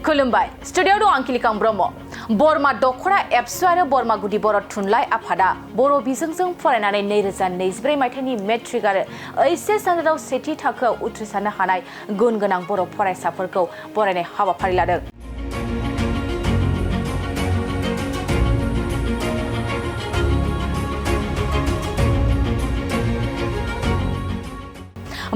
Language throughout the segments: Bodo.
खुलुमबाय स्टुडियाव दं आंखिलिकां ब्रह्म बरमा दख'र एबसु आरो बरमा गुदि बर' थुनलाइ आफादा बर' बिजोंजों फरायनानै 2024 मायथाइनि मेट्रिक आरो एचएस आनजादाव सेथि थाखोआव उथ्रिसारनो हानाय गुन गोनां बर' फरायसाफोरखौ बरायनाय हाबाफारि लादों।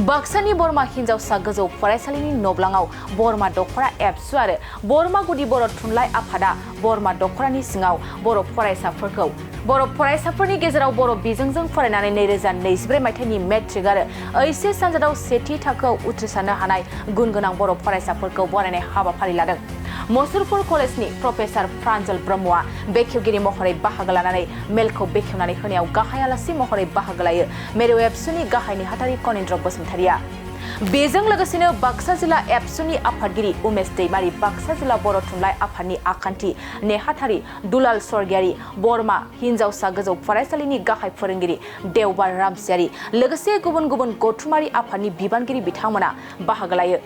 बाक्सानि बरमा हिन्जावसा गोजौ फरायसालिनि नब्लाङाव बरमा दख'र एबसु आरो बरमा गुदि बर' थुनलाइ आफादा बरमा दख'रानि सिङाव बर' फरायसाफोरनि गेजेराव बर' बिजोंजों फरायनानै 2024 मायथाइनि मेट्रिक आरो एचएस आनजादाव सेथि थाखोआव उथ्रिसारनो हानाय गुन गोनां बर' फरायसाफोरखौ बरायनाय हाबाफारि लादों। मसुलपुर कलेजनि प्रफेसर प्रान्जल ब्रह्मआ बेखेवगिरि महरै बाहागो लानानै मेलखौ बेखेवनानै होनायाव गाहाय आलासि महरै बाहागो लायो मेरु एबसुनि गाहाय नेहाथारि कनिन्द्र बसुमतारिया। बेजों लोगोसेनो बाक्सा जिल्ला एबसुनि आफादगिरि उमेश दैमारि, बाक्सा जिल्ला बर' थुनलाइ आफादनि आखान्थि नेहाथारि दुलाल स्वर्गियारि, बरमा हिन्जावसा गोजौ फरायसालिनि गाहाय फोरोंगिरि देवबार रामसियारि लोगोसे गुबुन गुबुन गौथुमारि आफादनि बिबानगिरि बिथांमोना बाहागो लायो।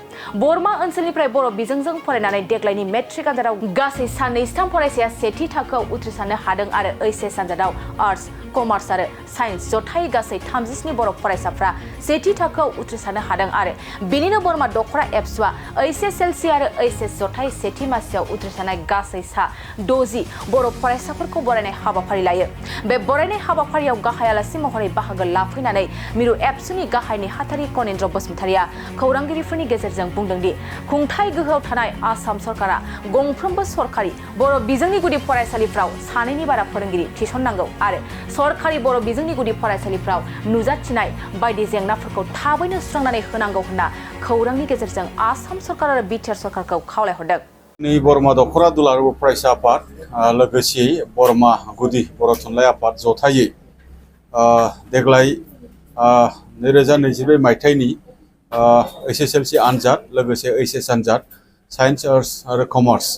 बरमा ओनसोलनिफ्राय बर' बिजोंजों फरायनानै देग्लायनि मेट्रिक आनजादाव गासै 93 फरायसाया सेथि थाखोआव उथ्रिसारनो हादों आरो एचएस आनजादाव आर्टस, कमार्स आरो साइन्स जथायै गासै 37 बर' फरायसाफ्रा सेथि थाखोआव उथ्रिसारनो हादों आरो बेनिनो बरमा दख'र एबसुआ Hslc आरो एचएस जथायै सेथि मासियाव उथ्रिसारनाय गासै 60 बर' फरायसाफोरखौ बरायनाय हाबाफारि लायो। बे बरायनाय हाबाफारियाव गाहाय आलासि महरै बाहागो लाफैनानै मिरु एबसुनि गाहाय नेहाथारि कनिन्द्र बसुमतारिया खौरांगिरिफोरनि गेजेरजों बुंदों दि खुंथाय गोहोआव थानाय आसाम सरकारा गंफ्रोमबो सरकारि बर' बिजोंनि गुदि फरायसालिफ्राव 2नि बारा फोरोंगिरि थिसननांगौ आरो सरकारि बर' बिजोंनि गुदि फरायसालिफ्राव नुजाथिनाय बायदि जेंनाफोरखौ थाबैनो सुस्रांनानै होनांगौ होनना खौरांनि गेजेरजों आसाम सरकार आरो बिटिआर सरकारखौ खावलायहरदों। बरमा दख'र दुलाराय बर' फरायसा आफाद लोगोसेयै बरमा गुदि बर' थुनलाइ आफाद जथायै देग्लाय 2024 मायथाइनि एसएसएलसि आनजाद लोगोसे एचएस आनजाद साइन्स आर्टस आरो कमार्स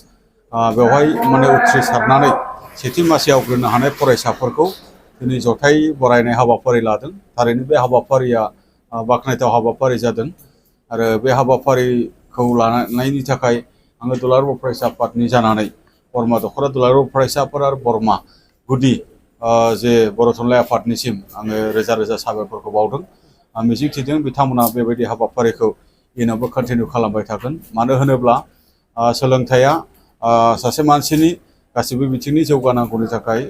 बेवहाय उथ्रिसारनानै सेथि मासियाव आवग्रिनो हानाय फरायसाफोरखौ दिनै जथायै बरायनाय हाबाफारि लादों। थारैनो बे हाबाफारिया बाख्नायथाव हाबाफारि जादों आरो बे हाबाफारिखौ लानायनि थाखाय आङो दुलाराय बर' फरायसा आफादनि जानानै बरमा दख'र दुलाराय बर' फरायसा आफाद आरो बरमा गुदि जे बर' थुनलाइ आफादनिसिम आङो रोजा रोजा साबायखरखौ बावदों। आं मिजिंथिदों बिथांमोना बेबायदि हाबाफारिखौ इयुनावबो कन्टिनिउ खालामबाय थागोन। मानो होनोब्ला सोलोंथाइया सासे मानसिनि गासिबो बिथिंनि जौगानांगौनि थाखाय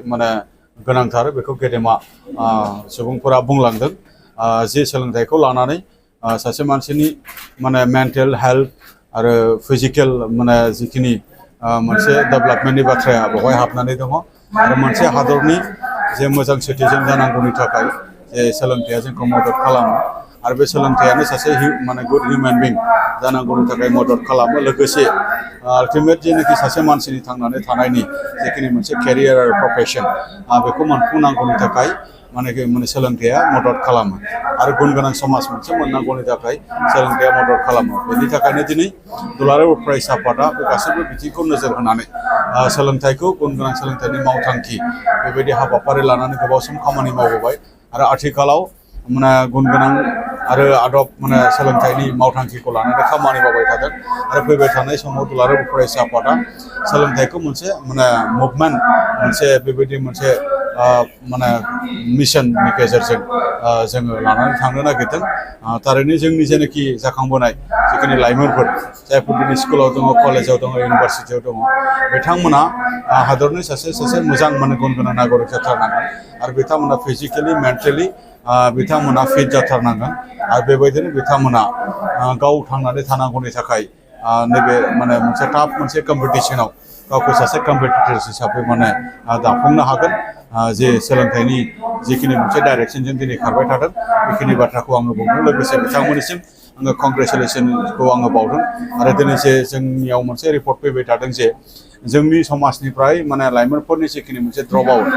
गोनांथार, बेखौ गेदेमा सुबुंफोरा बुंलांदों। जे सोलोंथाइखौ लानानै सासे मानसिनि मेन्टेल हेल्थ आरो फिजिकेल जिखिनि मोनसे डेभेलपमेन्टनि बाथ्राया बेवहाय हाबनानै दङ आरो मोनसे हादरनि जे मोजां सिटिजेन जानांगौनि थाखाय जे सोलोंथाइया जोंखौ मदद खालामो आरो बे सोलोंथाइयानो सासे गुड हिउमेन बिं जानांगौनि थाखाय मदद खालामो। लोगोसे आल्टिमेट जेनाखि सासे मानसिनि थांनानै थानायनि जिखिनि मोनसे केरियार आरो प्रफेसन बेखौ मोनफुंनांगौनि थाखाय सोलोंथाइया मदद खालामो आरो गुन गोनां समाज मोनसे मोननांगौनि थाखाय सोलोंथाइया मदद खालामो। बेनि थाखायनो दिनै दुलाराय बर' फरायसा आफादा बे गासैबो बिथिंखौ नोजोर होनानै सोलोंथाइखौ गुन गोनां सोलोंथाइनि मावथांखि बेबायदि हाबाफारि लानानै गोबाव सम खामानि मावबोबाय आरो आथिखालाव गुन गोनां आरो आदब सोलोंथाइनि मावथांखिखौ लानानै खामानि मावबाय थादों आरो फैबाय थानाय समाव दुलाराय बर' फरायसा आफादा सोलोंथाइखौ मोनसे मुभमेन्ट मोनसे बेबायदि मोनसे मिशननि गेजेरजों जोङो लानानै थांनो नागिरदों। थारैनो जोंनि जेनाखि जाखांबोनाय जिखिनि लाइमोनफोर जायफोर दिनै स्कुलाव दङ, कलेजाव दङ, इउनिभारसिटियाव दङ, बिथांमोना हादरनि सासे मोजां गुन गोनां नागरिक जाथारनांगोन आरो बिथांमोना फिजिकेलि मेन्टेलि बिथांमोना फिट जाथारनांगोन आरो बेबायदिनो बिथांमोना गाव थांनानै थानांगौनि थाखाय नैबे मोनसे टाफ मोनसे कम्पिटिसनाव गावखौ सासे कम्पिटिटर हिसाबै दाफुंनो हागोन। जे सोलोंथाइनि जिखिनि मोनसे डाइरेक्सनजों दिनै खारबाय थादों बेखिनि बाथ्राखौ आङो बुंदों। लोगोसे बिथांमोननिसिम आङो कंग्रेचुलेसनखौ आङो बावदों आरो दिनै जे जोंनियाव मोनसे रिपर्ट फैबाय थादों जे जोंनि समाजनिफ्राय लाइमोनफोरनि जिखिनि मोनसे ड्रप आउट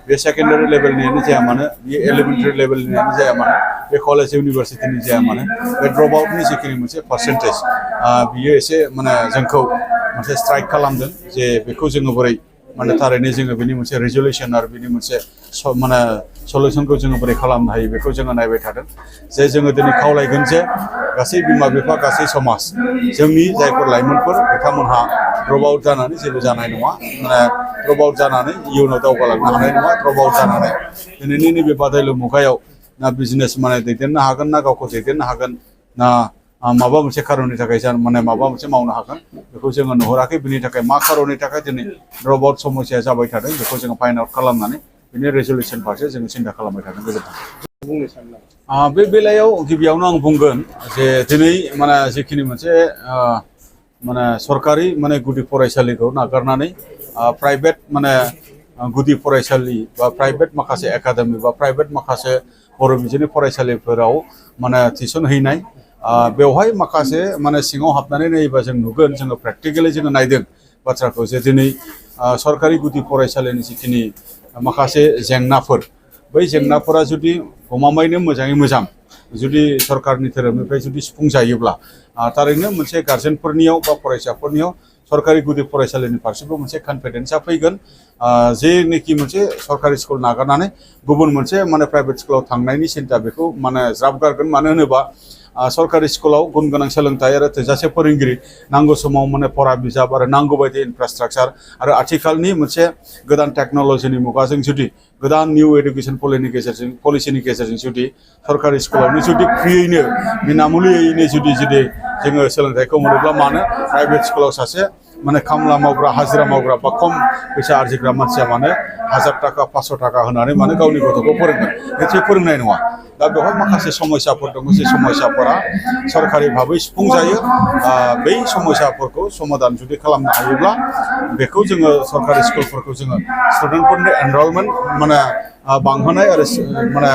बे सेकेन्डारि लेभेलनियानो जाया मानो, बे एलिमेन्टारि लेभेलनियानो जाया मानो, बे कलेज इउनिभारसिटिनि जाया मानो, बे ड्रप आउटनि जिखिनि मोनसे पार्सेन्टेज बियो एसे जोंखौ मोनसे स्ट्राइक खालामदों जे बेखौ जोङो बोरै माने थारैनो जोङो बिनि मोनसे रिजल्युसन आरो बिनि मोनसे माने सलिउसनखौ जोङो बोरै खालामनो हायो बेखौ जोङो नायबाय थादों जे जोङो दिनै खावलायगोन जे गासै बिमा बिफा गासै समाज जोंनि जायफोर लाइमोनफोर बिथांमोनहा ड्रप आउट जानानै जेबो जानाय नङा माने ड्रप आउट जानानै इयुनाव दावगालांनो हानाय नङा ड्रप आउट जानानै दिनैनि नैबे बादायलु मुगायाव ना बिजनेस माने दैदेननो हागोन ना गावखौ दैदेननो हागोन ना माबा मोनसे खारननि थाखाय माने माबा मोनसे मावनो हागोन बेखौ जोङो नुहुराखै बिनि थाखाय मा खारननि थाखाय दिनै ड्रप आउट समस्याया जाबाय थादों बेखौ जोङो फाइन्ड आउट खालामनानै बिनि रेजलिउसन फारसे जोङो सिन्था खालामबाय थादों गोजोन्थों। बे बेलायाव गिबियावनो आं बुंगोन जे दिनै माने जिखिनि मोनसे माने सरकारि माने गुदि फरायसालिखौ नागारनानै प्राइभेट माने गुदि फरायसालि बा प्राइभेट माखासे एकाडेमि बा प्राइभेट माखासे बर' बिजोंनि फरायसालिफोराव माने टिउसन हैनाय बेवहाय माखासे माने सिङाव हाबनानै नायोबा जों नुगोन जोङो प्रेक्टिकेलि जोङो नायदों बाथ्राखौ जे दिनै सरकारि गुदि फरायसालिनि जिखिनि माखासे जेंनाफोर बै जेंनाफोरा जुदि गमामायैनो मोजाङै मोजां जुदि सरकारनि धोरोमनिफ्राय जुदि सुफुंजायोब्ला थारैनो मोनसे गार्जेनफोरनियाव बा फरायसाफोरनियाव सरकारि गुदि फरायसालिनि फारसेबो मोनसे कनफिडेन्सआ फैगोन जेनोखि मोनसे सरकारि स्कुल नागारनानै गुबुन मोनसे माने प्राइभेट स्कुलाव थांनायनि सिन्था बेखौ माने ज्राब गारगोन मानो होनोबा सरकारि स्कुलाव गुन गोनां सोलोंथाइ आरो थोजासे फोरोंगिरि नांगौ समाव माने फरा बिजाब आरो नांगौ बायदि इनफ्रास्ट्राक्चार आरो आथिखालनि मोनसे गोदान टेक्न'लजिनि मुगाजों जुदि गोदान निउ एडुकेसन पलिसिनि गेजेरजों जुदि सरकारि स्कुलावनो जुदि फ्रियैनो बिनामुलियैनो जुदि जोङो सोलोंथाइखौ मोनोब्ला मानो प्राइभेट स्कुलाव सासे माने खामला मावग्रा हाजिरा मावग्रा बा खम फैसा आरजिग्रा मानसिया मानो 1000 थाखा 500 थाखा होनानै मानो गावनि गथ'खौ फोरोंगोन निसय फोरोंनाय नङा दा बेवहाय माखासे समस्याफोर दङ जे समस्याफोरा सरकारि भाबै सुफुंजायो बै समस्याफोरखौ समाधान जुदि खालामनो हायोब्ला बेखौ जोङो सरकारि स्कुलफोरखौ जोङो स्टुडेन्टफोरनि एनरलमेन्ट माने बांहोनाय आरो माने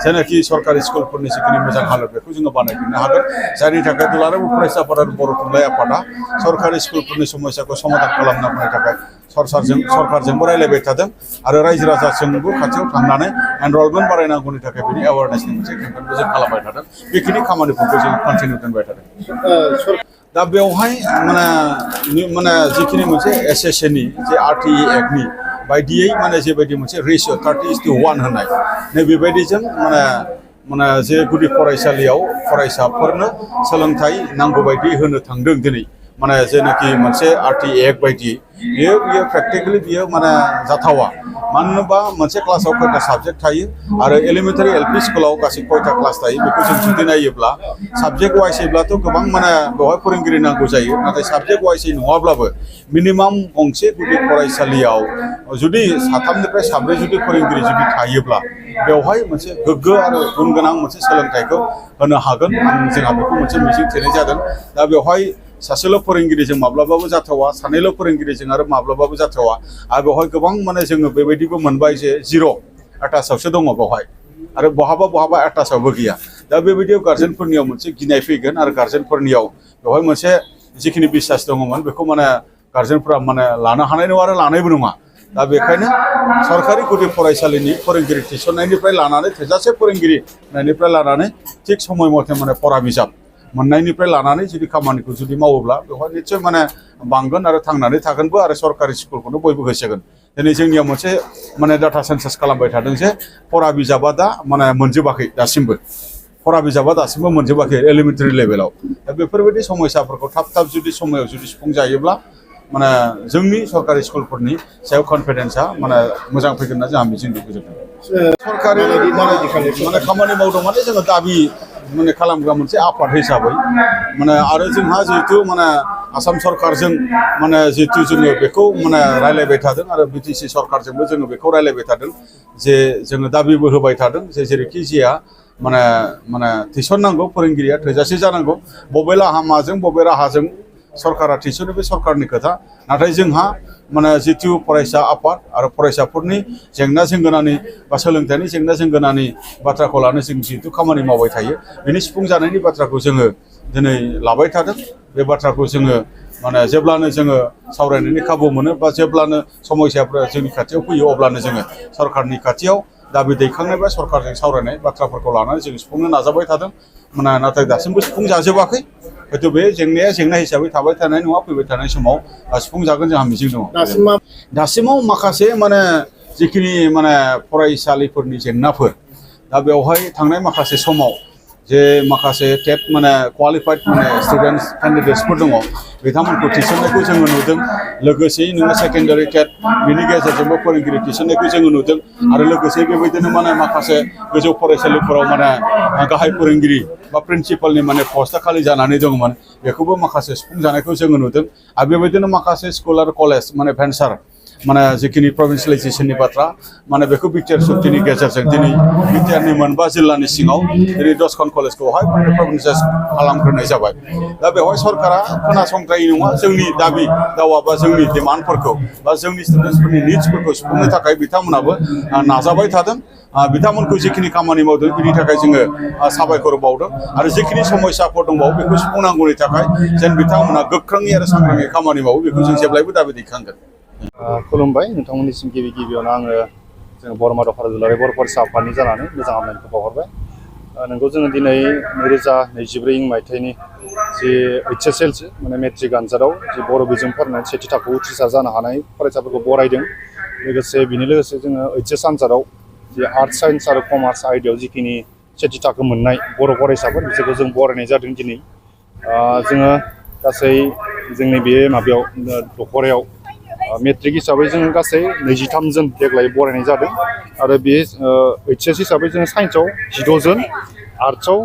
जेनाखि सरकारि स्कुलफोरनि जिखिनि मोजां हालोद बेखौ जोङो बानायफिननो हागोन जायनि थाखाय दुलाराय फरायसाफोर आरो बर' थुनलाइ आफादा सरकारि स्कुलफोरनि समस्याखौ समाधान खालामनो होनो थाखाय सरकारजोंबो रायलायबाय थादों आरो रायजो राजाजोंबो खाथियाव थांनानै एनरलमेन्ट बारायनांगौनि थाखाय बेनि एवारनेसनि मोनसे केम्पेइनबो जों खालामबाय थादों बेखिनि खामानिफोरखौ जों कन्टिनिउ दोनबाय थादों दा बेवहाय माने जिखिनि मोनसे एसएसएनि जे आरटिइ एक्टनि बायदियै माने जेबायदि मोनसे रेशियो 30:1 होनाय नैबेबायदिजों माने जे गुदि फरायसालियाव फरायसाफोरनो सोलोंथाइ नांगौ बायदि होनो थांदों दिनै माने जेनाखि मोनसे आरटिइ एक्ट बायदि बियो प्रेक्टिकेलि बियो माने जाथावा मानो होनोबा मोनसे क्लासाव खयथा साबजेक्ट थायो आरो एलिमेन्टारि एलपि स्कुलाव गासै खयथा क्लास थायो बेखौ जों जुदि नायोब्ला साबजेक्ट वाइसैब्लाथ' गोबां माने बेवहाय फोरोंगिरि नांगौ जायो नाथाय साबजेक्ट वाइसै नङाब्लाबो मिनिमाम गंसे गुदि फरायसालियाव जुदि 3निफ्राय 4 जुदि फोरोंगिरि जुदि थायोब्ला बेवहाय मोनसे गोग्गो आरो गुन गोनां मोनसे सोलोंथाइखौ होनो हागोन जोंहा बेखौ मोनसे मिजिं थिनाय जादों दा बेवहाय सासेल' फोरोंगिरिजों माब्लाबाबो जाथावा सानैल' फोरोंगिरिजों आरो माब्लाबाबो जाथावा आरो बेवहाय गोबां माने जोङो बेबायदिबो मोनबाय जे 0 एटाचआवसो दङ बेवहाय आरो बहाबा एटाचआवबो गैया दा बेबायदियाव गार्जेनफोरनियाव मोनसे गिनाय फैगोन आरो गार्जेनफोरनियाव बेवहाय मोनसे जिखिनि बिसास दङमोन बेखौ माने गार्जेनफोरा माने लानो हानाय नङा आरो लानायबो नङा दा बेखायनो सरकारि गुदि फरायसालिनि फोरोंगिरि थिसननायनिफ्राय लानानै थोजासे फोरोंगिरि होनायनिफ्राय लानानै थिग समय मथे माने फरा बिजाब मोननायनिफ्राय लानानै जुदि खामानिखौ जुदि मावोब्ला बेवहाय निश्चय माने बांगोन आरो थांनानै थागोनबो आरो सरकारि स्कुलखौनो बयबो होसोगोन दिनै जोंनियाव मोनसे माने डाटा सेन्सास खालामबाय थादों जे फरा बिजाबा दा माने मोनजोबाखै दासिमबो फरा बिजाबा दासिमबो मोनजोबाखै एलिमेन्टारि लेभेलाव दा बेफोरबायदि समस्याफोरखौ थाब जुदि समायाव जुदि सुफुंजायोब्ला माने जोंनि सरकारि स्कुलफोरनि सायाव कनफिडेन्सआ माने मोजां फैगोन होनना जोंहा मिजिं गोजोनदों सरकारि माने खामानि मावदों माने जोङो दाबि माने खालामग्रा मोनसे आफाद हिसाबै माने आरो जोंहा जिहेतु माने आसाम सरकारजों माने जिहेतु जोङो बेखौ माने रायलायबाय थादों आरो बिटिसि सरकारजोंबो जोङो बेखौ रायलायबाय थादों जे जोङो दाबिबो होबाय थादों जे जेरैखि जाया माने थिसननांगौ फोरोंगिरिया थोजासे जानांगौ बबे लामाजों बबे राहाजों सरकारा थिसनो बे सरकारनि खोथा नाथाय जोंहा माने जितु फरायसा आफाद आरो फरायसाफोरनि जेंना जेंगोनानि बा सोलोंथाइनि जेंना जेंगोनानि बाथ्राखौ लानो जों जितु खामानि मावबाय थायो बेनि सुफुंजानायनि बाथ्राखौ जोङो दिनै लाबाय थादों बे बाथ्राखौ जोङो माने जेब्लानो जोङो सावरायनायनि खाबु मोनो बा जेब्लानो समस्याफोरा जोंनि खाथियाव फैयो अब्लानो जोङो सरकारनि खाथियाव दाबि दैखांनाय बा सरकारजों सावरायनाय बाथ्राफोरखौ लानानै जों सुफुंनो नाजाबाय थादों नाथाय दासिमबो सुफुंजाजोबाखै हयथ' बे जेंनाया जेंना हिसाबै थाबाय थानाय नङा फैबाय थानाय समाव सुफुंजागोन जोंहा मिजिं दङ दासिमाव माखासे जिखिनि फरायसालिफोरनि जेंनाफोर दा बेवहाय थांनाय माखासे समाव जे माखासे टेट क्वालिफाइड स्टुडेन्ट्स केन्डिडेट्सफोर दङ बिथांमोनखौ थिसननायखौ जोङो नुदों लोगोसे नोङो सेकेन्डारि टेट बिनि गेजेरजोंबो फोरोंगिरि थिसननायखौ जोङो नुदों आरो लोगोसे बेबायदिनो माखासे गोजौ फरायसालिफोराव गाहाय फोरोंगिरि बा प्रिन्सिपालनि पस्टआ खालि जानानै दंमोन बेखौबो माखासे सुफुंजानायखौ जोङो नुदों आरो बेबायदिनो माखासे स्कुल आरो कलेज भेन्सार जिखिनि प्रभिन्सियेलाइजेसननि बाथ्रा बेखौ बिटिआर सुक्तिनि गेजेरजों दिनै बिटिआरनि मोनबा जिल्लानि सिङाव दिनै 10खान कलेजखौहाय प्रभिन्सियेलाइज खालामग्रोनाय जाबाय दा बेवहाय सरकारा खोनासंद्रायै नङा जोंनि दाबि दावा बा जोंनि डिमान्डफोरखौ बा जोंनि स्टुडेन्टसफोरनि निड्सफोरखौ सुफुंनो थाखाय बिथांमोनाबो नाजाबाय थादों बिथांमोनखौ जिखिनि खामानि मावदों बिनि थाखाय जोङो साबायखर बावदों आरो जिखिनि समस्याफोर दंबावो बेखौ सुफुंनांगौनि थाखाय जेन बिथांमोना गोख्रोङै आरो सांग्राङै खामानि मावो बेखौ जों जेब्लायबो दाबि दैखांगोन खुलुमबाय नोंथांमोननिसिम गिबियावनो आङो जों बर'म दख'र दुलाराय बर' फरायसा आफादनि जानानै मोजां हामलायनायखौ बावहरबाय नोंगौ जोङो दिनै 2024 मायथाइनि जि HSLC मेट्रिक आनजादाव जि बर' बिजों फरायनानै सेथि थाखोआव उथ्रिसार जानो हानाय फरायसाफोरखौ बरायदों लोगोसे जोङो HS आनजादाव जि आर्ट्स साइन्स आरो कमार्स आयदायाव जिखिनि सेथि थाखो मोननाय बर' फरायसाफोर बिसोरखौ जों बरायनाय जादों दिनै जोङो गासै जोंनि बे दख'रायाव मेट्रिक हिसाबै जों गासै 23 जन देग्लाय बरायनाय जादों आरो बे HS हिसाबै जों साइन्सआव 16 जन आर्ट्सआव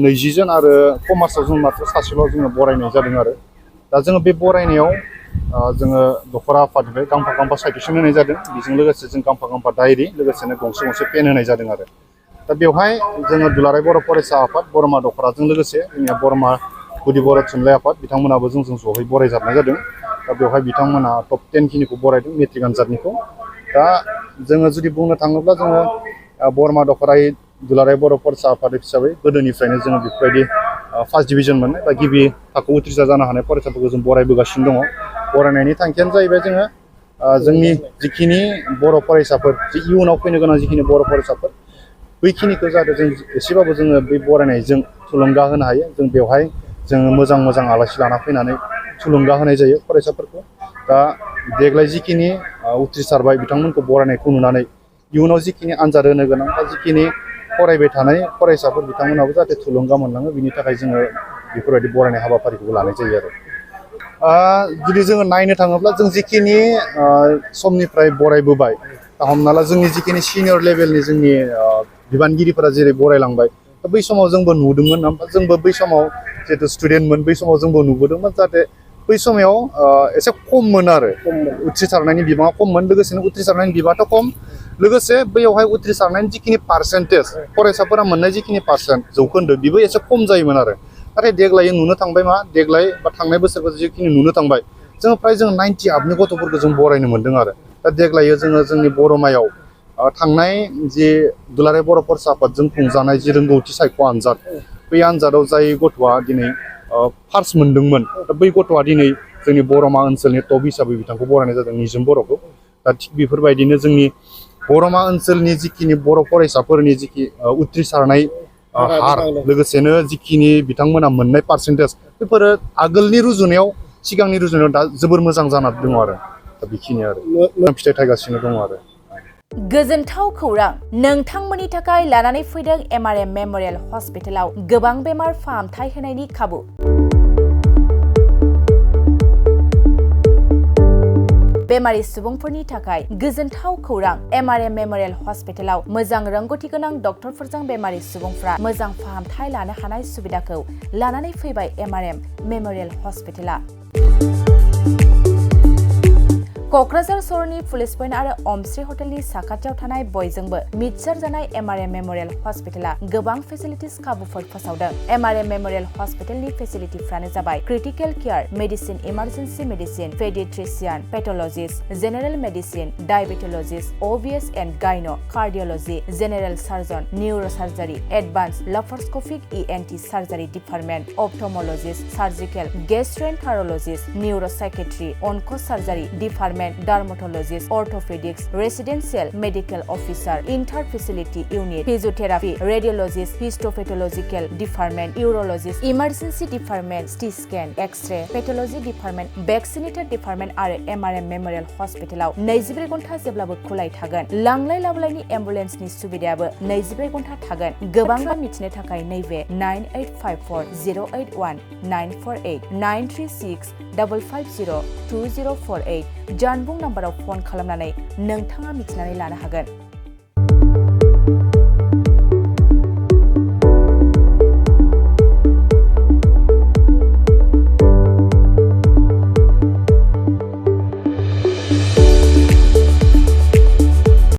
20 जन आरो कमार्सआव जों मात्र सासेल' जोङो बरायनाय जादों आरो दा जोङो बे बरायनायाव जोङो दख'र आफादनिफ्राय गांफा साइटेसन होनाय जादों बेजों लोगोसे जों गांफा डायरि लोगोसेनो गंसे पेन होनाय जादों आरो दा बेवहाय जोङो दुलाराय बर' फरायसा आफाद बर'मा दख'राजों लोगोसे जोंनिया बर'मा गुदि बर' थुनलाइ आफाद बिथांमोनाबो जोंजों जयै बरायजाबनाय जादों दा बेवहाय बिथांमोना टप 10 खिनिखौ बरायदों मेट्रिक आनजादनिखौ दा जोङो जुदि बुंनो थाङोब्ला जोङो बर'मा दख'राय दुलाराय बर' फरायसा आफाद हिसाबै गोदोनिफ्रायनो जोङो बेफोरबायदि फार्स्ट डिभिजन मोननाय बा गिबि थाखोआव उथ्रिसार जानो हानाय फरायसाफोरखौ जों बरायबोगासिनो दङ बरायनायनि थांखियानो जाहैबाय जोङो जोंनि जिखिनि बर' फरायसाफोर जि इयुनाव फैनो गोनां जिखिनि बर' फरायसाफोर बैखिनिखौ जाहाथे जों एसेबाबो जोङो बे बरायनायजों थुलुंगा होनो हायो जों बेवहाय जोङो मोजां आलासि लाना फैनानै थुलुंगा होनाय जायो फरायसाफोरखौ दा देग्लाय जिखिनि उथ्रिसारबाय बिथांमोनखौ बरायनायखौ नुनानै इयुनाव जिखिनि आनजाद होनो गोनां बा जिखिनि फरायबाय थानाय फरायसाफोर बिथांमोनाबो जाहाथे थुलुंगा मोनलाङो बिनि थाखाय जोङो बेफोरबायदि बरायनाय हाबाफारिखौ लानाय जायो आरो जुदि जोङो नायनो थाङोब्ला जों जिखिनि समनिफ्राय बरायबोबाय हमना ला जोंनि जिखिनि सिनियर लेभेलनि जोंनि बिबानगिरिफोरा जेरै बरायलांबाय दा बै समाव जोंबो नुदोंमोन जोंबो बै समाव जिहेतु स्टुडेन्टमोन बै समाव जोंबो नुबोदोंमोन जाहाथे बै समाव एसे खममोन आरो उथ्रिसारनायनि बिबाङा खममोन लोगोसेनो उथ्रिसारनायनि बिबाङाथ' खम लोगोसे बैयावहाय उथ्रिसारनायनि जिखिनि पार्सेन्टेज फरायसाफोरा मोननाय जिखिनि जौखोन्दो बेबो एसे खम जायोमोन आरो नाथाय देग्लाय नुनो थांबाय देग्लाय बा थांनाय बोसोरफोर जिखिनि नुनो थांबाय जोङो फ्राय 90 आपनि गथ'फोरखौ जों बरायनो मोन्दों आरो दा देग्लाय जोङो जोंनि बर'मायाव थांनाय जि दुलाराय बर' फरायसा आफादजों खुंजानाय जि रोंगौथि सायख' आनजाद बै आनजादाव जाय गथ'आ दिनै फार्स्ट मोनदोंमोन दा बै गथ'आ दिनै जोंनि बर'मा ओनसोलनि टप हिसाबै बिथांखौ बरायनाय जादों निजोम बर'खौ दा थिग बेफोरबायदिनो जोंनि बर'मा ओनसोलनि जिखिनि बर' फरायसाफोरनि उथ्रिसारनाय हार लोगोसेनो जिखिनि बिथांमोना मोननाय पार्सेन्टेज बेफोरो आगोलनि रुजुनायाव सिगांनि रुजुनायाव दा जोबोर मोजां जाना दङ आरो दा बेखिनि आरो फिथाइ थायगासिनो दङ आरो गोजोनथाव खौरां नोंथांमोननि थाखाय लानानै फैदों MRM मेम'रियेल हस्पिटालाव गोबां बेमार फाहामथाय होनायनि खाबु बेमारि सुबुंफोरनि थाखाय गोजोनथाव खौरां MRM मेम'रियेल हस्पिटालाव मोजां रोंगौथि गोनां डक्टरफोरजों बेमारि सुबुंफ्रा मोजां फाहामथाय लानो हानाय सुबिदाखौ लानानै फैबाय MRM मेम'रियेल हस्पिटाला क'क्राझार सहरनि पुलिस पइन्ट आरो अमश्री हटेलनि साखाथियाव थानाय बयजोंबो मिथिसार जानाय MRM मेम'रियेल हस्पिटाला गोबां फेसिलिटिस खाबुफोर फोसावदों MRM मेम'रियेल हस्पिटालनि फेसिलिटिफोरानो जाबाय critical care medicine emergency medicine paediatrician pathologist general medicine diabetologist OBS and gynae cardiology general surgeon neurosurgery advance laparoscopic ENT surgery department ophthalmologist surgical gastroenterologist neuropsychiatry onco surgery department department dermatologist orthopaedics residential medical officer inter facility unit physiotherapy radiologist histopathological department urologist emergency department CT scan X-ray pathology department vaccinator department आरो एमआरएम मेम'रियेल हस्पिटालाव 24 घन्टा जेब्लाबो खुलाय थागोन लांलाय लाबोलायनि एम्बुलेन्सनि सुबिदायाबो 24 घन्टा थागोन गोबांबा मिथिनो थाखाय नैबे 9854081948 93655502048 जानबुं नाम्बाराव फन खालामनानै नोंथाङा मिथिनानै लानो हागोन।